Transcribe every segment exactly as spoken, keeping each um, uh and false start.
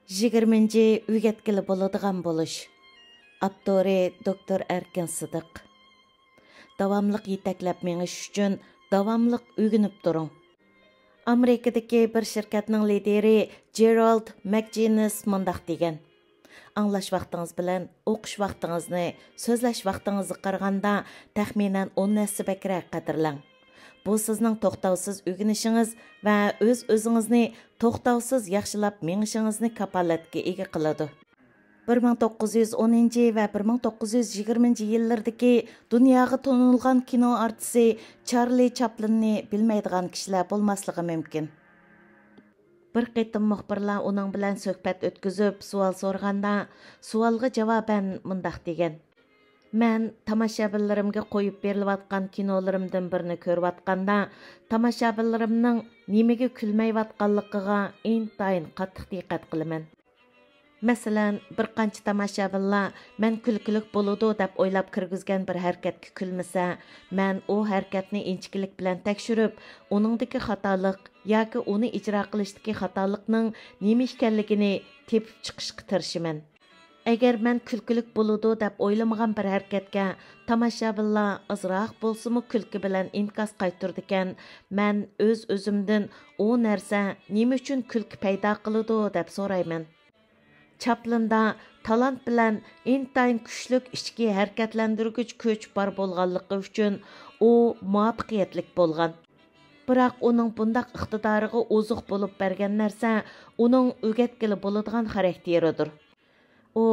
يىگىرمىنچى، ئۆگەتكىلى بولىدىغان بولۇش. ئاپتورى دوكتور ئەركىن سىدىق. داۋاملىق يېتەكلەپ مېڭىش ئۈچۈن داۋاملىق ئۆگىنىپ تۇرۇڭ. ئامېرىكىدىكى بىر شىركەتنىڭ لىدىرى جېرالد مەكجىنىس مۇنداق دېگەن: ئاڭلاش ۋاقتىڭىز بىلەن ئوقۇش ۋاقتىڭىزنى، سۆزلەش ۋاقتىڭىزغا قارىغاندا تەخمىنەن ئون ھەسسە بەكرەك قەدىرلەڭ. بۇ سىزنىڭ توختاۋسىز ئۆگىنىشىڭىز ۋە ئۆز-ئۆزىڭىزنى توختاۋسىز ياخشىلاپ مېڭىشىڭىزنى كاپالەتكە ئىگە قىلىدۇ. بىر مىڭ توققۇز يۈز ئونىنچى ۋە بىر مىڭ توققۇز يۈز يىگىرمىنچى يىللىرىدىكى دۇنياغا تونۇلغان كىنو ئارتىسى چارلى چاپلىننى بىلمەيدىغان كىشىلەر بولماسلىقى مۇمكىن. بىر قېتىم مۇخبىرلار ئۇنىڭ بىلەن سۆھبەت ئۆتكۈزۈپ، سوئال سورىغاندا، سوئالغا جاۋابەن مۇنداق دېگەن: مەن تاماشابىنلىرىمگە قويۇپ بېرىلىۋاتقان كىنولىرىمدىن بىرنى كۆرۈۋاتقاندا، تاماشابىنلىرىمنىڭ نېمىگە كۈلمەيۋاتقانلىقىغا ئىنتايىن قاتتىق دىققەت قىلىمەن. مەسىلەن، بىر قانچە تاماشابىنلار مەن كۈلكىلىك بولىدۇ دەپ ئويلاپ كىرگۈزگەن بىر ھەرىكەتكە كۈلمىسە، مەن ئۇ ھەرىكەتنى ئىنچىكىلىك بىلەن تەكشۈرۈپ، ئۇنىڭدىكى خاتالىق ياكى ئۇنى ئىجرا قىلىشتىكى خاتالىقنىڭ نېمە ئىكەنلىكىنى تېپىپ چىقىشقا تىرىشىمەن. ئەگەر مەن كۈلكىلىك بولىدۇ دەپ ئويلىمىغان بىر ھەرىكەتكە تاماشابىنلار ئازراق بولسىمۇ كۈلكە بىلەن ئىنكاس قايتۇرىدىكەن، مەن ئۆز-ئۆزۈمدىن ئۇ نەرسە نېمە ئۈچۈن كۈلكە پەيدا قىلىدۇ دەپ سورايمەن. چاپلىندا تالانت بىلەن ئىنتايىن كۈچلۈك ئىچكى ھەرىكەتلەندۈرگۈچ كۈچ بار بولغانلىقى ئۈچۈن ئۇ مۇۋەپپەقىيەتلىك بولغان. بىراق ئۇنىڭ بۇنداق ئىقتىدارىغا ئوزۇق بولۇپ بەرگەن نەرسە ئۇنىڭ ئۆگەتكىلى بولىدىغان خاراكتېرىدۇر. ئۇ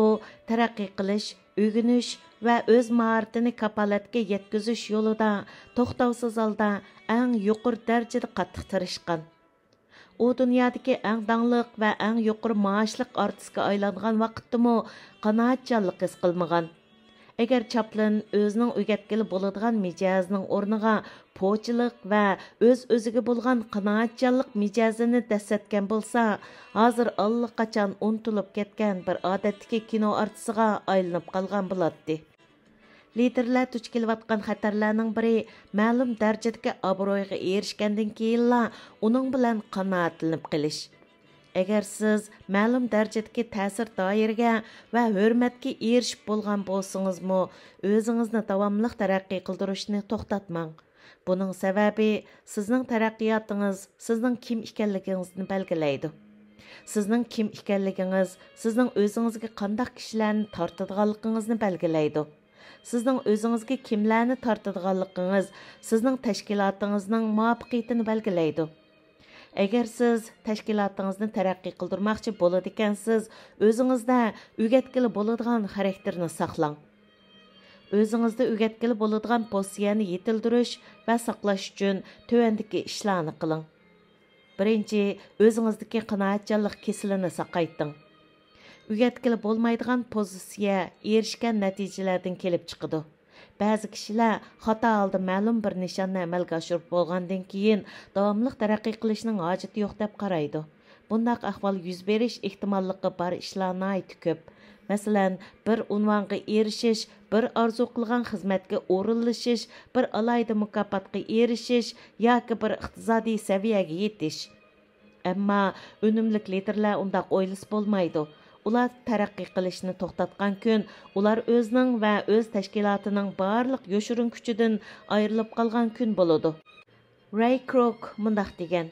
تەرەققىي قىلىش، ئۆگىنىش ۋە ئۆز ماھارىتىنى كاپالەتكە يەتكۈزۈش يولىدا توختاۋسىز ھالدا ئەڭ يۇقىرى دەرىجىدە قاتتىق تىرىشقان. ئۇ دۇنيادىكى ئەڭ داڭلىق ۋە ئەڭ يۇقىرى مائاشلىق ئارتىسقا ئايلانغان ۋاقىتتىمۇ قانائەتچانلىق ھېس قىلمىغان. ئەگەر چاپلىن ئۆزىنىڭ ئۆگەتكىلى بولىدىغان مىجەزىنىڭ ئورنىغا پوچىلىق ۋە ئۆز-ئۆزىگە بولغان قانائەتچانلىق مىجەزىنى دەسسەتكەن بولسا، ھازىر ئاللىقاچان ئۇنتۇلۇپ كەتكەن بىر ئادەتتىكى كىنو ئارتىسىغا ئايلىنىپ قالغان بولاتتى. لىدېرلەر دۇچ كېلىۋاتقان خەتەرلەرنىڭ بىرى مەلۇم دەرىجىدىكى ئابرۇيغا ئېرىشكەندىن كېيىنلا ئۇنىڭ بىلەن قانائەتلىنىپ قېلىش. ئەگەر سىز مەلۇم دەرىجىدىكى تەسىر دائىرىگە ۋە ھۆرمەتكە ئېرىشىپ بولغان بولسىڭىزمۇ، ئۆزىڭىزنى داۋاملىق تەرەققىي قىلدۇرۇشنى توختاتماڭ. بۇنىڭ سەۋەبى سىزنىڭ تەرەققىياتىڭىز سىزنىڭ كىم ئىكەنلىكىڭىزنى بەلگىلەيدۇ. سىزنىڭ كىم ئىكەنلىكىڭىز سىزنىڭ ئۆزىڭىزگە قانداق كىشىلەرنى تارتىدىغانلىقىڭىزنى بەلگىلەيدۇ. سىزنىڭ ئۆزىڭىزگە كىملەرنى تارتىدىغانلىقىڭىز سىزنىڭ تەشكىلاتىڭىزنىڭ مۇۋەپپەقىيىتىنى بەلگىلەيدۇ. ئەگەر سىز تەشكىلاتىڭىزنى تەرەققىي قىلدۇرماقچى بولىدىكەنسىز، ئۆزىڭىزدە ئۆگەتكىلى بولىدىغان خاراكتېرنى ساقلاڭ. ئۆزىڭىزدە ئۆگەتكىلى بولىدىغان پوزىتسىيەنى يېتىلدۈرۈش ۋە ساقلاش ئۈچۈن تۆۋەندىكى ئىشلارنى قىلىڭ. بىرىنچى، ئۆزىڭىزدىكى قانائەتچانلىق كېسىلىنى ساقايتىڭ. ئۆگەتكىلى بولمايدىغان پوزىتسىيە ئېرىشكەن نەتىجىلەردىن كېلىپ چىقىدۇ. بەزى كىشىلەر خاتا ھالدا مەلۇم بىر نىشاننى ئەمەلگە ئاشۇرۇپ بولغاندىن كېيىن، داۋاملىق تەرەققىي قىلىشنىڭ ھاجىتى يوق دەپ قارايدۇ. بۇنداق ئەھۋال يۈز بېرىش ئېھتىماللىقى بار ئىشلار ناھايىتى كۆپ. مەسىلەن، بىر ئۇنۋانغا ئېرىشىش، بىر ئارزۇ قىلغان خىزمەتكە ئورۇنلىشىش، بىر ئالاھىدە مۇكاپاتقا ئېرىشىش ياكى بىر ئىقتىسادىي سەۋىيەگە يېتىش. ئەمما ئۈنۈملۈك لىدېرلەر ئۇنداق ئويلىسا بولمايدۇ. ئۇلار تەرەققىي قىلىشنى توختاتقان كۈن، ئۇلار ئۆزىنىڭ ۋە ئۆز تەشكىلاتىنىڭ بارلىق يوشۇرۇن كۈچىدىن ئايرىلىپ قالغان كۈن بولىدۇ. رەي كروك مۇنداق دېگەن: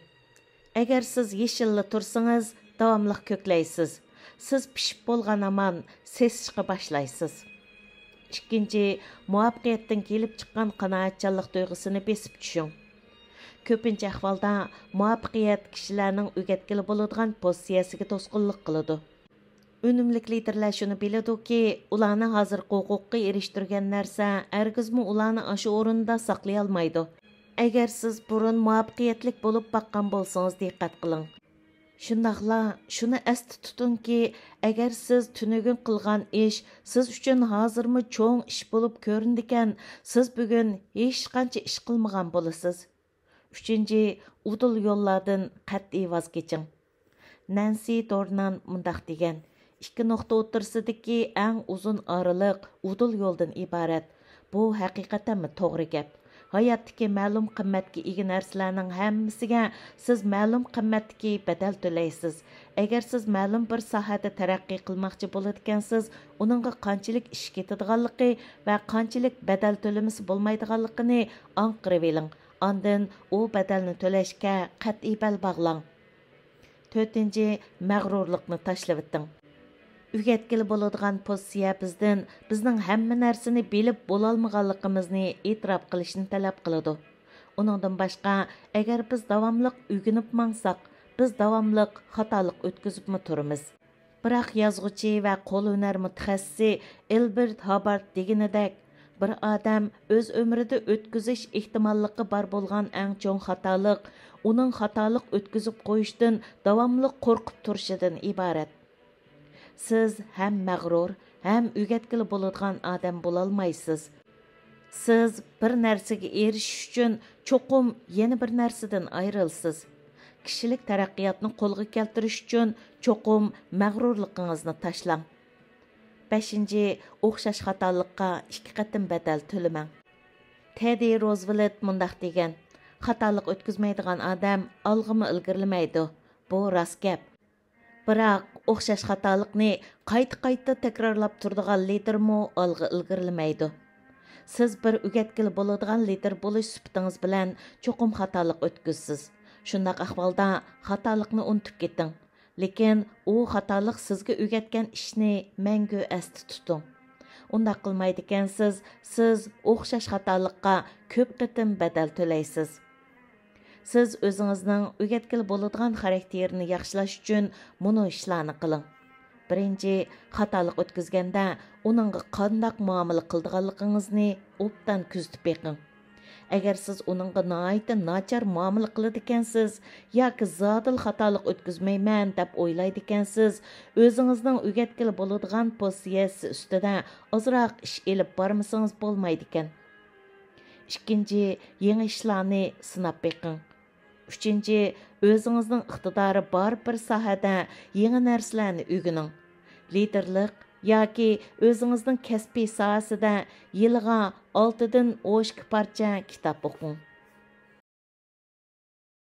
ئەگەر سىز يېشىللا تۇرسىڭىز، داۋاملىق كۆكلەيسىز. سىز پىشىپ بولغان ھامان سېسىشقا باشلايسىز. ئىككىنچى، مۇۋەپپەقىيەتتىن كېلىپ چىققان قانائەتچانلىق تۇيغۇسىنى بېسىپ چۈشۈڭ. كۆپىنچە ئەھۋالدا مۇۋەپپەقىيەت كىشىلەرنىڭ ئۆگەتكىلى بولىدىغان پوزىتسىيەسىگە توسقۇنلۇق قىلىدۇ. ئۈنۈملۈك لىدېرلەر شۇنى بىلىدۇكى، ئۇلارنى ھازىرقى ھوقۇققا ئېرىشتۈرگەن نەرسە ھەرگىزمۇ ئۇلارنى ئاشۇ ئورۇندا ساقلىيالمايدۇ. ئەگەر سىز بۇرۇن مۇۋەپپەقىيەتلىك بولۇپ باققان بولسىڭىز، دىققەت قىلىڭ. شۇنداقلا شۇنى ئەستە تۇتۇڭكى، ئەگەر سىز تۈنۈگۈن قىلغان ئىش سىز ئۈچۈن ھازىرمۇ چوڭ ئىش بولۇپ كۆرۈنىدىكەن، سىز بۈگۈن ھېچقانچە ئىش قىلمىغان بولىسىز. ئۈچىنچى، ئۇدۇل يوللاردىن قەتئىي ۋاز كېچىڭ. نەنسى دورنان مۇنداق دېگەن: ئىككى نۇقتا ئوتتۇرىسىدىكى ئەڭ ئۇزۇن ئارىلىق ئۇدۇل يولدىن ئىبارەت. بۇ ھەقىقەتەنمۇ توغرا گەپ. ھاياتتىكى مەلۇم قىممەتكە ئىگە نەرسىلەرنىڭ ھەممىسىگە سىز مەلۇم قىممەتتىكى بەدەل تۆلەيسىز. ئەگەر سىز مەلۇم بىر ساھەدە تەرەققىي قىلماقچى بولىدىكەنسىز، ئۇنىڭغا قانچىلىك ئىش كېتىدىغانلىقى ۋە قانچىلىك بەدەل تۆلىمىسە بولمايدىغانلىقىنى ئاڭقىرىۋېلىڭ. ئاندىن ئۇ بەدەلنى تۆلەشكە قەتئىي بەل باغلاڭ. تۆتىنچى، مەغرۇرلۇقنى تاشلىۋېتىڭ. ئۆگەتكىلى بولىدىغان پوزىتسىيە بىزدىن بىزنىڭ ھەممە نەرسىنى بىلىپ بولالمىغانلىقىمىزنى ئېتىراپ قىلىشنى تەلەپ قىلىدۇ. ئۇنىڭدىن باشقا، ئەگەر بىز داۋاملىق ئۆگىنىپ ماڭساق، بىز داۋاملىق خاتالىق ئۆتكۈزۈپمۇ تۇرىمىز. بىراق يازغۇچى ۋە قول ھۈنەر مۇتەخەسسىسى ئېلبېرت ھاببارد دېگىنىدەك، بىر ئادەم ئۆز ئۆمرىدە ئۆتكۈزۈش ئېھتىماللىقى بار بولغان ئەڭ چوڭ خاتالىق ئۇنىڭ خاتالىق ئۆتكۈزۈپ قويۇشتىن داۋاملىق قورقۇپ تۇرۇشىدىن ئىبارەت. سىز ھەم مەغرۇر، ھەم ئۆگەتكىلى بولىدىغان ئادەم بولالمايسىز. سىز بىر نەرسىگە ئېرىشىش ئۈچۈن چوقۇم يەنە بىر نەرسىدىن ئايرىلىسىز. كىشىلىك تەرەققىياتنى قولغا كەلتۈرۈش ئۈچۈن چوقۇم مەغرۇرلۇقىڭىزنى تاشلاڭ. بەشىنچى، ئوخشاش خاتالىققا ئىككى قېتىم بەدەل تۆلىمەڭ. تېددى روزۋېلت مۇنداق دېگەن: «خاتالىق ئۆتكۈزمەيدىغان ئادەم ئالغىمۇ ئىلگىرىلىمەيدۇ.» بۇ راست گەپ. بىراق ئوخشاش خاتالىقنى قايتا-قايتا تەكرارلاپ تۇرىدىغان لىدىرمۇ ئالغا ئىلگىرىلىمەيدۇ. سىز بىر ئۆگەتكىلى بولىدىغان لىدىر بولۇش سۈپىتىڭىز بىلەن چوقۇم خاتالىق ئۆتكۈزىسىز. شۇنداق ئەھۋالدا خاتالىقنى ئۇنتۇپ كېتىڭ. لېكىن ئۇ خاتالىق سىزگە ئۆگەتكەن ئىشنى مەڭگۈ ئەستە تۇتۇڭ. ئۇنداق قىلمايدىكەنسىز، سىز ئوخشاش خاتالىققا كۆپ قېتىم بەدەل تۆلەيسىز. سىز ئۆزىڭىزنىڭ ئۆگەتكىلى بولىدىغان خاراكتېرىنى ياخشىلاش ئۈچۈن مۇنۇ ئىشلارنى قىلىڭ. بىرىنچى، خاتالىق ئۆتكۈزگەندە ئۇنىڭغا قانداق مۇئامىلە قىلىدىغانلىقىڭىزنى ئوبدان كۆزىتىپ بېقىڭ. ئەگەر سىز ئۇنىڭغا ناھايىتى ناچار مۇئامىلە قىلىدىكەنسىز ياكى زادىلا خاتالىق ئۆتكۈزمەيمەن دەپ ئويلايدىكەنسىز، ئۆزىڭىزنىڭ ئۆگەتكىلى بولىدىغان پوزىتسىيەسى ئۈستىدە ئازراق ئىش ئېلىپ بارمىسىڭىز بولمايدىكەن. ئىككىنچى، يېڭى ئىشلارنى سىناپ بېقىڭ. ئۈچىنچى، ئۆزىڭىزنىڭ ئىقتىدارى بار بىر ساھەدە يېڭى نەرسىلەرنى ئۆگىنىڭ. لىدىرلىق ياكى ئۆزىڭىزنىڭ كەسپىي ساھەسىدە يىلىغا ئالتىدىن ئون ئىككى پارچە كىتاب ئوقۇڭ.